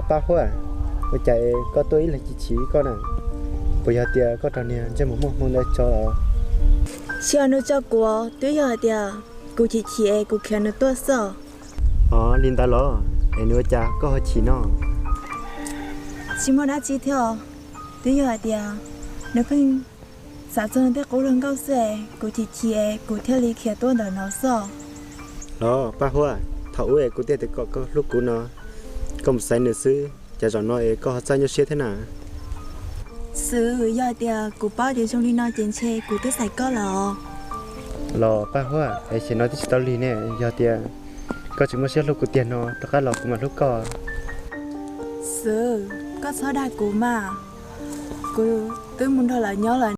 Paj Huab, ua cas es koj tuaj ib leeg chim chim koj na? Puas yog tias koj raug niag ntsej muag muaj hmoo ntawd tso los? Tsis yog nws tso kuv, twb yog hais tias kuv chim chim es kuv khiav nws tuaj xwb. Os, li ntawd los? Es nws ua cas koj ho chim no? Tsis muaj dab tsi thiab, twb yog hais tias nws pheej xav txog nws tej qub hluas nkauj xwb es kuv chim chim es kuv thiaj li khiav tuaj ntawm no xwb. Los Paj Huab, thaum ub es kuv thiaj tias kom koj hlub kuv no, koj mus xaiv nws xwb, cas zaum no es koj ho txawj nyuaj siab thiab na? Xwb, yog hais tias kuv paub tias zoo li no ces ntshe kuv twb xaiv koj lawm os. Los Paj Huab, es xyem no twb tsis tau lig ne, yog tias koj tseem muaj siab hlub kuv tiag no rov qab los kuv mam hlub koj. Xwb, koj txhob dag kuv mas, kuv twb mus nrog lawv nyob lawm.